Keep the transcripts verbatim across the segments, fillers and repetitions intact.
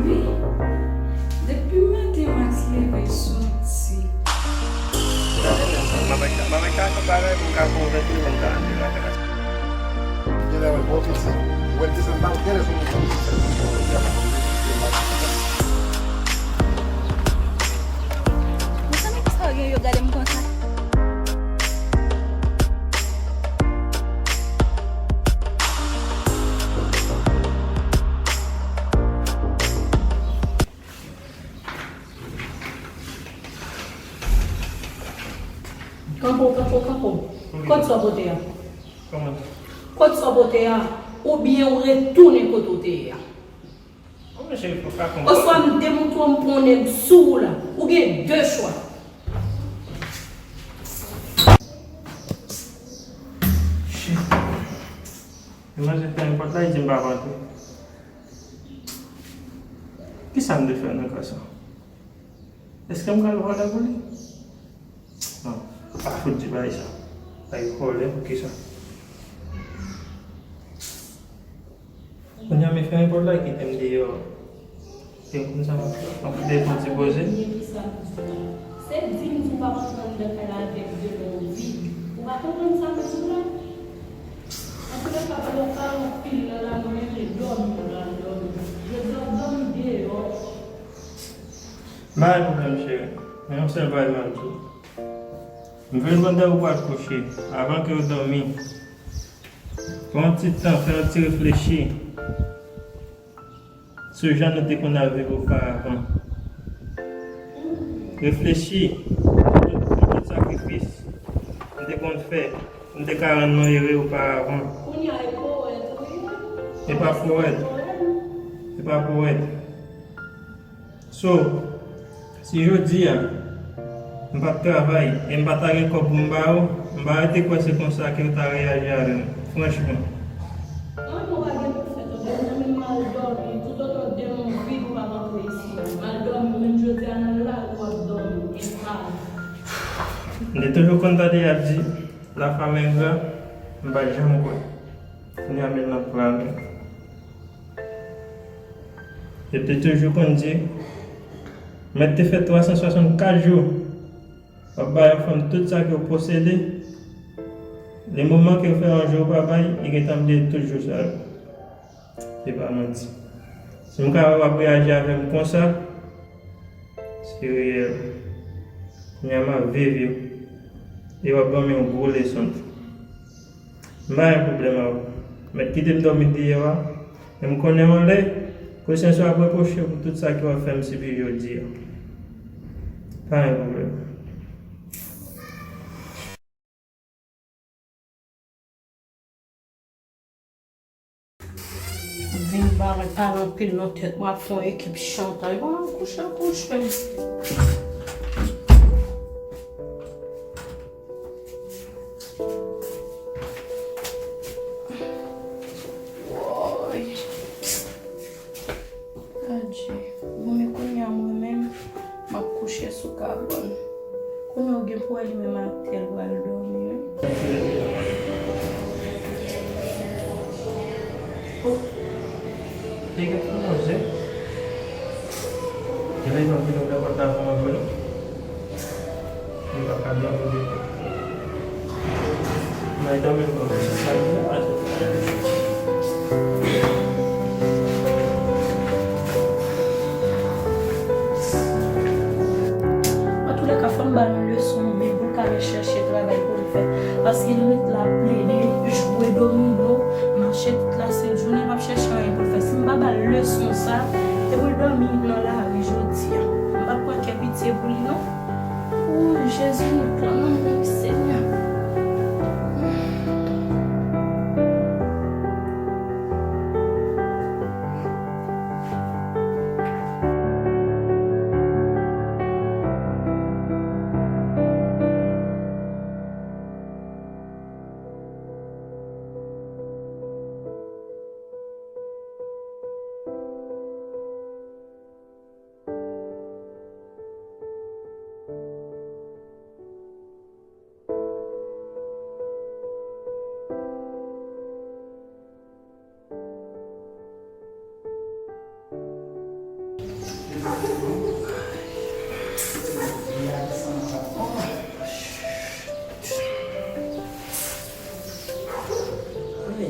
Wi. Depi maten Max leve soti. Mwen mèt chache yon bagay pou m ka konvenki l pou m ka antre lakay la. Genlè wè l bò piti. Wè l desann ba l, genlè se yon moun ki desann. Mezanmi, kisa w gen yo gade m konsa? Kanpo, kanpo, kanpo. Kot sa w pote a? Kòman? Kot sa w pote a? Oubyen ou retounen kote w te ye a? Oswa m demontre w m pran yon nèg sou ou la. Ou gen de chwa. Shit. Mwen se fè nenpòt la, li di m pa rantre. Kisa m te fè nan ka sa? Èske m pral vòlè pou li? Non, pa fout di bagay sa. Bagay vòlè pou kisa? Kounye a, men fè nenpòt la kite m deyò. Se konn sa m ap fè. M ap kite pou ti poze. Se di m di w pa konprann nan kay la avèk de men w vid. Ou pa konprann sa m di w la? Antoulèka, pandan w pale anpil nan la, mwen menm, m dòmi, m pral dòmi. Jodi a, w dòmi deyò. M pa gen pwoblèm, cheri. Men yon sèl bagay m ap di w. M vle pandan ou pral kouche, avan ke w dòmi, pran yon ti tan, fè yon ti reflechi sou jan nou te konn ap viv oparavan. Reflechi sou tout, sou tout sakrifis nou te konn fè, nou te ka rann nou ere oparavan. Kounye a, e powèt ou ye. E pa powèt. E pa powèt. So, si jodi a, m p ap travay e m pa ta gen kòb pou m ba ou, m pa rete kwè se konsa ke w ta reyaji avè m, franchman. An, nou pa gen pou fè tande, mwen menm m al dòmi, toutotan de men w vid ou p ap antre isi a. M al dòmi, menm jodi a nan lari w ap dòmi, e pa. M te toujou konn tande y ap di, la femme est grande, m pa janm kwè. Kounye a men l nan pran men. Yo te toujou konn di, mèt te fè twa san swasannkat jou, w ap bay yon fanm tout sa ke w posede. Le moman ke w fè yon jou w pa bay, li gentan bliye tout jou sa yo. Se pa manti. Si m ka wè w ap reyaji avè m konsa, se reyèl. Kounye a m ap viv yo. E w ap ban m yon gwo leson tou. M pa gen pwoblèm ak ou. Mèt kite m dòmi deyò a. Men m konnen yon lè, konsyans ou ap repwoche w pou tout sa ke w ap fè m sibi jodi a. Pa gen pwoblèm. Vin ba mwen pale anpil nan tèt mwen ap fè yon ekip chantaj. Bon, kouche, kouche. Woy. Adje. Bon, men kounye a mwen menm, m ap kouche sou kabòn. Kounye a w gen pou wè li menm atè l pral dòmi, wi. Oh, li gen ti manzè. Gen lè l ap vin ouvè pòt la pou mwen vre, non. Li pa ka dòmi depi. Mwen dòmi, mwen dòmi. Antoulèka, fò m ba l yon leson, men pou l ka al chèche travay pou l fè. Paske l ret la ap plede jwe domino, mache tout lasent jounen, l ap chèche anyen pou l fè. Si m pa ba l leson sa, e pou l dòmi nan lari jodi a. M p ap pran kè pitye pou li, non. Ooh, Jezi, nou klanm, Senyè. Ay,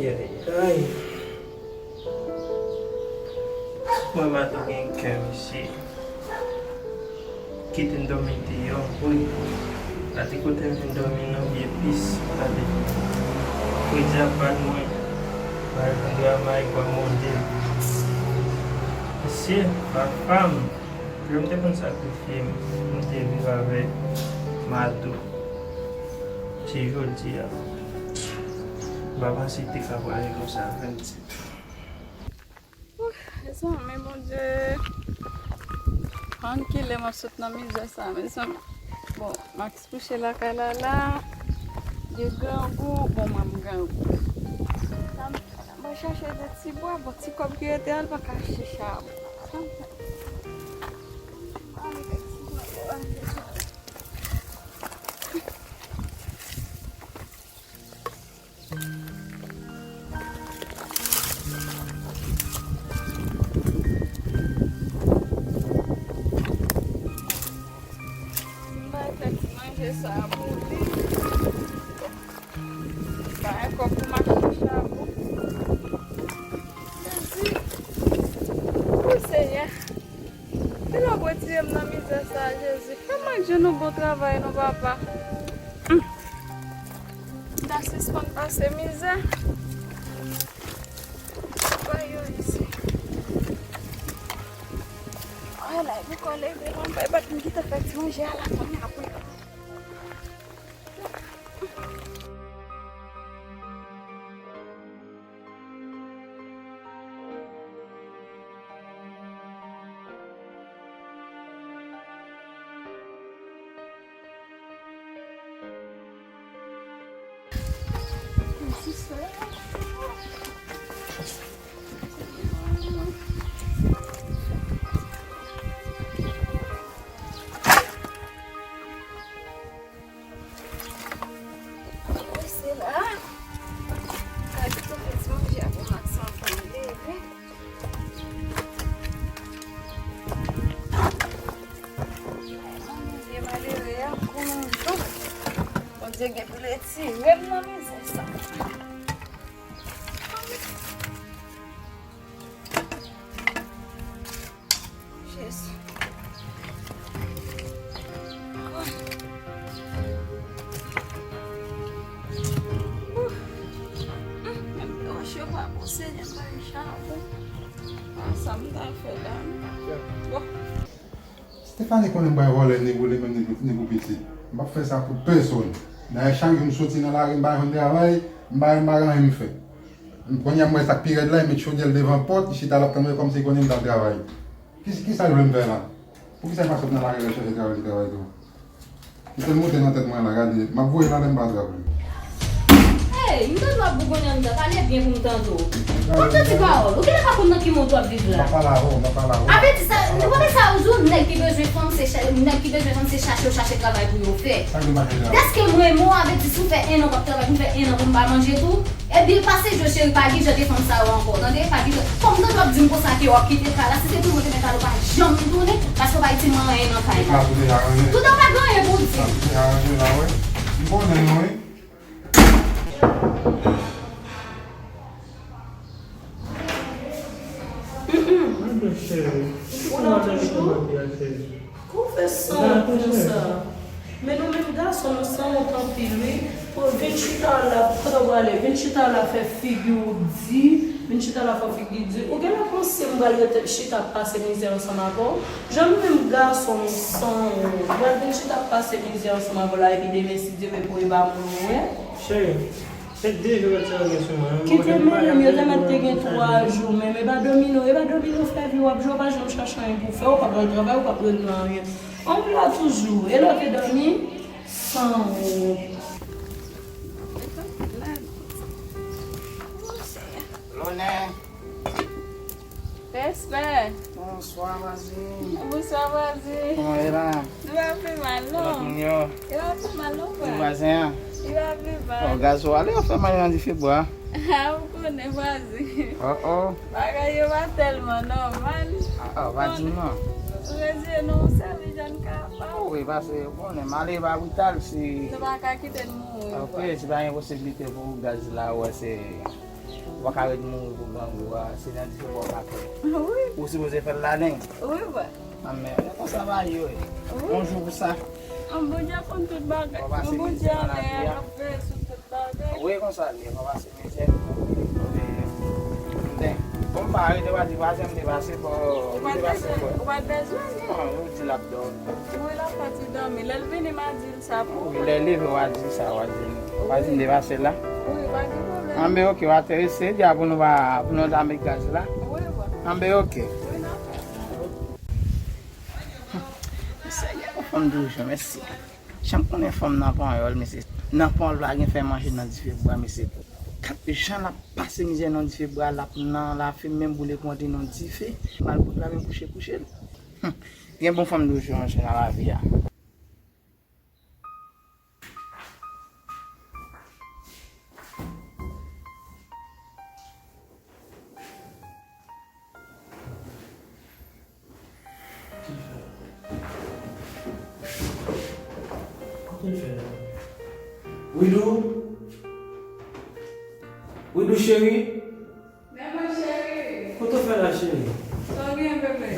ay, ay. Mwen pa t gen kè, mesye. Kite m dòmi deyò, wi. Gade kote m vin dòmi nan vye pis, gade. Fredi ap bat mwen. Mwen al vin travay, kwa mòde. Mesye, papa m, lè m te konn sakrifye m, m te viv avèk Madou. Se jodi a. M pa panse te ka prale konsa avè m ditou. Mezanmi, Bondye. Ann kilè m ap sot nan mizè sa, mezanmi. Bon, Max kouche lakay la la. Li grangou, bon, mwen m grangou. Sa m, mwen chache de ti bwa, bon, ti kòb ki rete a, l pa ka achte chabon. Sa m fè? Mwen mete ti bwa yo, mwen mete chabon. Bay tèt manje sa pou li. Bay kòb pou mache chabon. Jezi. Wi, Senyè. Fè lòk retire m nan mizè sa, Jezi. Fè m ak je nou bon travay non, papa. Hum. M ta sispann pase mizè. Bay yo isi. Ay, la, pou kò leve, mwen bay bat m kite fè ti manje a la kounye a pou yo. Mwen se la. Gade tonbe ti manje a pou Max anvan l leve. Manje malere a gonjan. Bondye gen pou l retire m nan mizè sa. Jezi. Menm lè wòch yo pa bon, Senyè, m pa gen chabon. Ah, sa m ta fè la, non? Bon. Stephanie konnen m pa vòlè ni pou li menm ni pou, ni pou pitit. M p ap fè sa pou pèsonn. Dayè, chak jou m soti nan lari, m pa jwenn travay, m pa, m pa gen anyen m fè. Kounye a m wè sa k pi rèd la, li met chodyè l devan pòt, li chita l ap tann mwen kòmsi li konnen m t al travay. Ki, kisa l vle m fè la? Poukisa l pa sot nan lari al chèche travay, li travay tou? Kite l monte nan tèt mwen la, gade, m ap voye l anlè m pa trap li. Hey, m tande w ap bougonnen anndan, pale byen pou m tande w. Kòm tande pawòl, ou genlè pa konn nan ki mond w ap viv la. M pa pale avè w, m pa pale avè w. Avè di sa, ou konnen sa yo di w, nèg ki bezwen fanm, se cha-, nèg ki bezwen fanm, se chache yo chache travay pou yo fè. Sa k di m pa fè travay? Dèske m renmen w, avè di si w fè en an w ap travay, pou m fè en an pou m pa manje tou. Ebyen, pase jwe cheri, pa gen jan de fanm sa yo ankò, tande? Pa gen jan. Kòm tande w ap di m konsa ke w ap kite kay la, si se tou mwen te mèt ale, w pa janm tounen, paske w pa itil mwen anyen nan kay la. Sa tou deja ranje. Toutan w pa gen anyen pou w di. Sa tou deja ranje la, wi. M konnen, wi. Mm, mm. Mwen cheri. Ou la toujou? Kòman w fè sanwont konsa? Men nou menm gason, nou sanwont anpil, wi. Pou vin chita la, kote w prale? Vin chita la, fè figi w di. Vin chita la, fè figi di. Ou genlè panse m pral rete chita ap pase mizè ansanm avè w? Jan nou menm gason, nou sanwont. Ou pral vin chita ap pase mizè ansanm avè w la, epi demen, si Dye vle, pou e pa moun ou ye. Cheri, se de jou yo te range sou mwen. Kite mele m, yo te mèt te gen twa jou, men e pa domino, e pa domino fè vi w ap jwe, w pa janm chache anyen pou w fè, w pa pral travay, w pa pral nan anyen. Ann la toujou, e lè w te dòmi, sanwont. Lonè. Respè. Bonswa, vwazin. Bonswa, vwazin. Kòman w ye la? Nou pa pi mal, non. Lòt moun yo? Yo pa pi mal, non, frè. Vwazen an? Yo pa pi mal. Bon, gaz ou ale, ou fè manje nan dife bwa. Ah, ou konnen, vwazin. Oh, oh. Bagay yo pa tèlman nòmal. Ah, ah, pa di m non. Rezye non, ou sèvi jan n kapab. Wi, paske ou konnen, malere pa brital, si Nou pa ka kite l mouri, ok, vwa. Si pa gen posiblite pou gaz la, ou wè se, ou pa ka ret mouri pou grangou a, se nan dife pou w ka fè. Wi. Ou sipoze fè l ladan. Wi, vwa. Anmè, men konsa va ye, wi. Wi. Yon jou pou sa. An, Bondye konn tout bagay. Ou pase Bondye mizè nan anlè lavi a, a. L ap veye sou tout bagay. Wi, konsa l ye, ou pase mizè. Bon, m pa rete, pa di, pa janm depase, fò m depase, wi. Ou pa t bezwen, non? Non, yo di l ap dòmi. Wi, l ap pati dòmi. Lè l vini, m a di l sa pou ou. Wi, lè l leve, w a di l sa, w a di l. W a di m depase la. Wi, pa gen pwoblèm. Anben, ok, w a terese, di a pou nou pa, pou nou ta met gaz la. Wi, wi. Anben, ok. Wi, n ap fè sa. Seyè, fanm toujou, mèsi. Jan m konnen fanm nan panyòl, mesye. Nan panyòl pa gen fè manje nan dife bwa, mesye. Gad jan l ap pase mizè nan dife bwa, l ap nan lafimen, boule pou antre nan dife. Mal pou l la, men kouche, kouche l. Hum. Gen bon fanm toujou, monchè, nan lavi a. Kote l fè la? Widou? Widou cheri? Men mwen cheri. Kote w fè la cheri? Sa w gen bebe?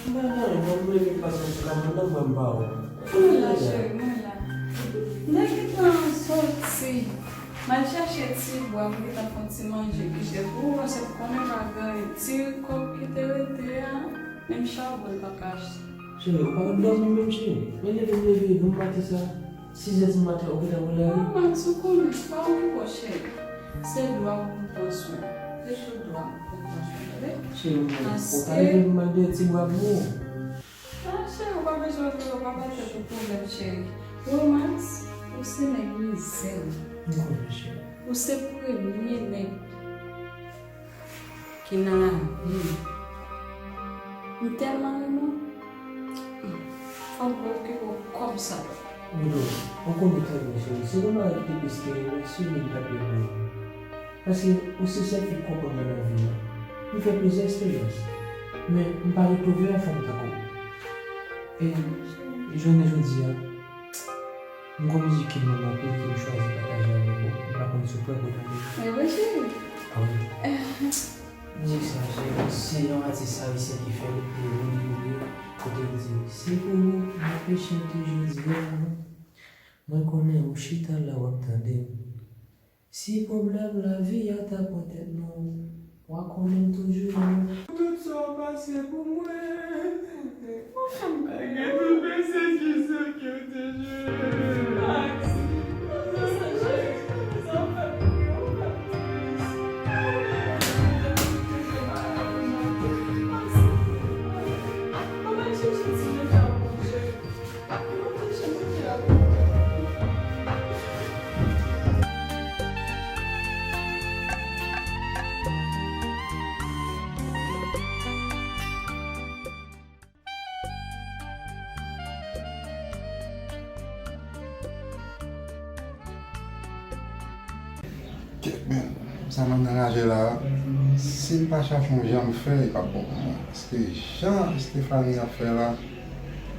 M pa nan anyen, mwen m leve pase sou kabann nan, mwen m pa wè w. Mwen la cheri, mwen la. M te gentan soti. M al chache ti bwa, m gentan fè yon ti manje ki te pou ou, paske m konnen pa gen anyen. Ti kòb ki te rete a, menm chabon l pa ka achte. Cheri, ou pa ret dòmi menm, cheri? Men leve, m leve, bon maten sa, sis è di maten, ou gentan pran lari? Non, Max, ou konnen, se pa ou ki bon, cheri. Se dwa pou m pran swen. Se sou dwa pou m pran swen, tande? Cheri, ou ta leve pou m al dèyè ti bwa pou ou. Ah, cheri, ou pa bezwen antre, ou pa bay tèt ou pwoblèm, cheri. Ou wè, Max, ou se nèg mizè. M konnen, cheri. Ou se premye nèg ki nan lavi m. M tèlman renmen w. Fò m okipe w kòm sa. Milo, ou konnen trè byen, cheri, se yon bagay ki te plis ke yon seri de bagay. Paske ou se sèl fi k konprann mwen nan vi a. M fè plizyè eksperyans, men m pa retwouve yon fanm tankou w. E jounen jodi a, m gon mizik ke m renmen anpil, ke m chwazi pataje avèk ou. M pa konn si w prè pou w tande. Mwen vre, cheri. Ah wi. Mizik sa, cheri, se yon atis ayisyen ki fè l, e Rodrigo Bell, kote l di, se pou ou m ap chante jodi a. Mwen konnen ou chita la w ap tande m. Si pwoblèm lavi a ta pran tèt nou, w a konnen m toujou la. Tout sa w pase pou mwen. Ou fè m kriye. Malgre tout pèsekisyon ke w te jwenn. Max, sa cheri, sa w fè m kriye, ou fè m tris. Max, mwen al chèche ti nèg la pou mwen, cheri. Kèt, men, sa m ap nan raje la, si m pa chache yon jan m fè, li p ap bon pou mwen. Paske jan Stephanie ap fè la,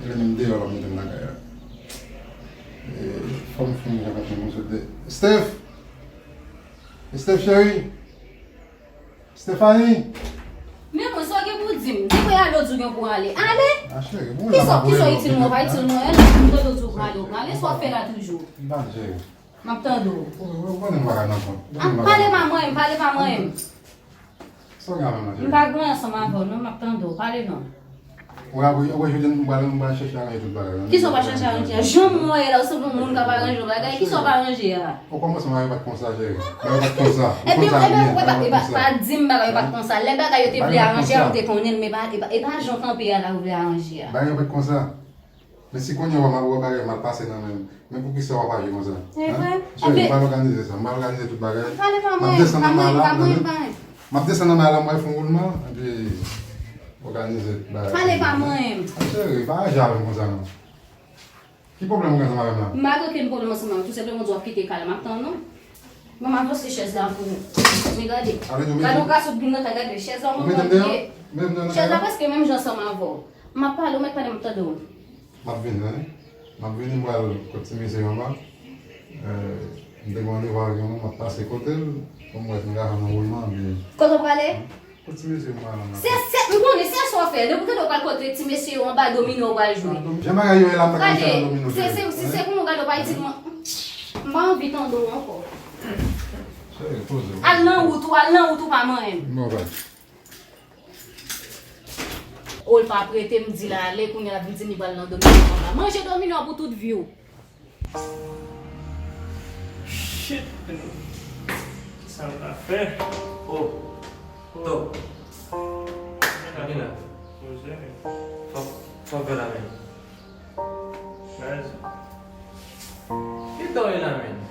li menm deyò l ap mete m lakay la. E, fò m fè yon jan kòmsi m sot de. Steph! Steph cheri! Stephanie! Men mwen, sa w gen pou w di m? Depi w ale, w di w gen pou w ale. A cheri, bon, kisa, kisa w itil mwen, w pa itil mwen, e lè m tande w di w prale, w prale, sa w ap fè la toujou? M pa cheri. M ap tande w. Ou, ou konnen m pa ka nan kont. A, pale pa mwen, pale pa mwen. Sa w gen avè m la, cheri? M pa gen ansanm avè w, non, m ap tande w. Pale non. Ou wè, ou wè, jodi a, m pral, m pral chèche aranje tout bagay la. Kisa w pral chèche aranje a? Jan m wè la, ou sanble yon moun k ap aranje yon bagay. Kisa w pral aranje a? O kòmansman, bagay yo pa t konsa, cheri. Bagay yo pa t konsa. Ou konn sa byen, bagay yo pa t konsa. Ebyen, pa di m bagay yo pa t konsa. Lè bagay yo te vle aranje a, m te konnen l, men pa, e pa, e pa jan w kanpe a la ou vle aranje a. Bagay yo pa t konsa. Men si kounye a w ap wè bagay mal pase nan men m, men poukisa w ap aji konsa? Se vre. Cheri, m pral òganize sa. M pral òganize tout bagay. Pale pa mwen, pa mwen, pa mwen, pa mwen. M ap desann nan may la, m pral fè yon woulman, epi òganize bagay. Pale pa mwen. A, cheri, pa aji avè m konsa non. Ki pwoblèm ou gen ansanm avè m la? M pa gen okenn pwoblèm ansanm avè w, tou senpleman di w ap kite kay la, m ap tann ou. Ban m avanse chèz la pou ou. Men gade. Gade yon ka sot vin nan kay, gade chèz la, ou mete m deyò? Chèz la prèske menm jan ansanm avè w. M ap pale, ou mèt pale, m ap tande w. M ap vini, wi. M ap vini, m pral kot ti mesye yo anba. Eh, m te gen randevou avèk yon moun, m ap pase kote l, pou m wè si m ka jwenn yon woulman, oubyen... Kote w prale? Kot ti mesye yo, m pral anba. Se, se, m konnen se sa w fè. Depi w tande w pral kote ti mesye yo anba domino w pral jwe. Jan bagay yo ye la, m pa ka fè domino. Gade, se, se, si se pou nou gade w pa itil mwen. M pa anvi tande w ankò. Cheri, poze w. Al nan wout ou, al nan wout ou, pa manyen m. Bon, bay. O, l pa prete, m di l ale, kounye a l ap vin di m li pral nan domino anba. Manje domino pou tout vi w. Shit, man. Kisa m ta fè? Oh, top. Kisa w gen la? Poze. Fò, fò w fè la menm. Baz. Ki tan w ye la menm?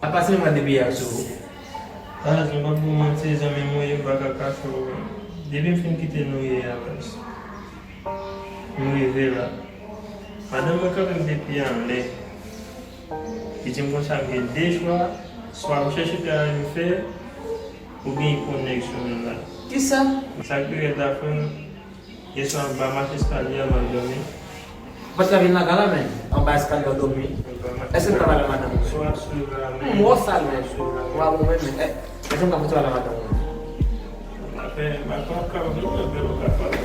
Apa se menm gade peyi a sou ou? Baz, mwen p ap ba w manti, zanmi m ou ye, m pa ka kache w. Depi m fin kite nou ye a, baz, m rive la. Madanm mwen kanpe m de pye anlè. Li di m konsa m gen de chwa, swa m chèche travay m fè, oubyen l konnen sou mwen la. Kisa? Sa k pi rèd la, frè m, yè swa m pa mache eskalye a, m al dòmi. Ou pa t ka vin lakay la, men anba eskalye w dòmi. Èske m ka pale ak madanm ou? Swa sou la, men. M wè w sal, men. Sou la, men. Wa bon, men, men, eh, èske m ka fouti pale ak madanm ou? Apre, m pa kapab non, men ou ka pale.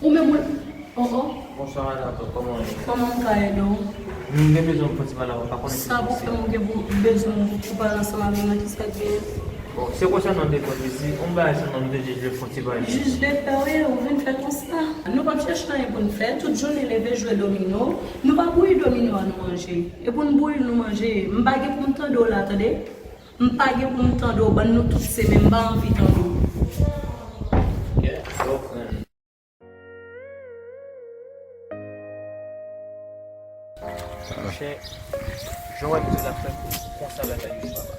Ou menm, ou, oh, oh. Bonswa, madanm, kòman w ye? Kòman m ka ede w? M gen bezwen pou ti pale avè w, m pa konnen ki... Sa pou fè m gen pou, bezwen pou pale ansanm avè m nan, kisa k genyen? Bon, se konsènan de kòd isit, yon bagay sèlman m te jis vle fè yon ti pale. Jij de pè w ye, ou vin fè konsa. Nou p ap chèche anyen pou n fè, tout jounen leve jwe domino, nou pa bouyi domino a nou manje. E pou n bouyi l nou manje, m pa gen pou m tande w la, tande? M pa gen pou m tande w, bann nou tout se menm, m pa anvi tande w. Yeah, so, um, Monchè, jan w wè misye t ap fè konsa bagay yo, papa.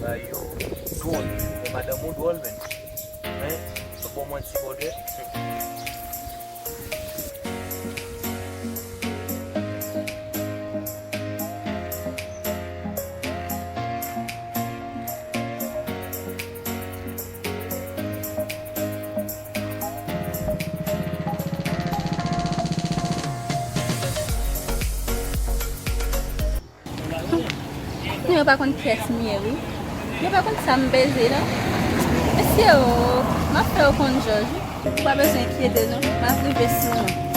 Bagay yo dwòl. Men madanm ou dwòl, men. Men, bon, mwen ti bòdè. Non, yo pa konn kiyès m ye, wi. Yo pa konn sa m peze, non. Mesye o, m ap fè yo konn jòj, wi. Ou pa bezwen enkyete, non. M ap rive sou nou.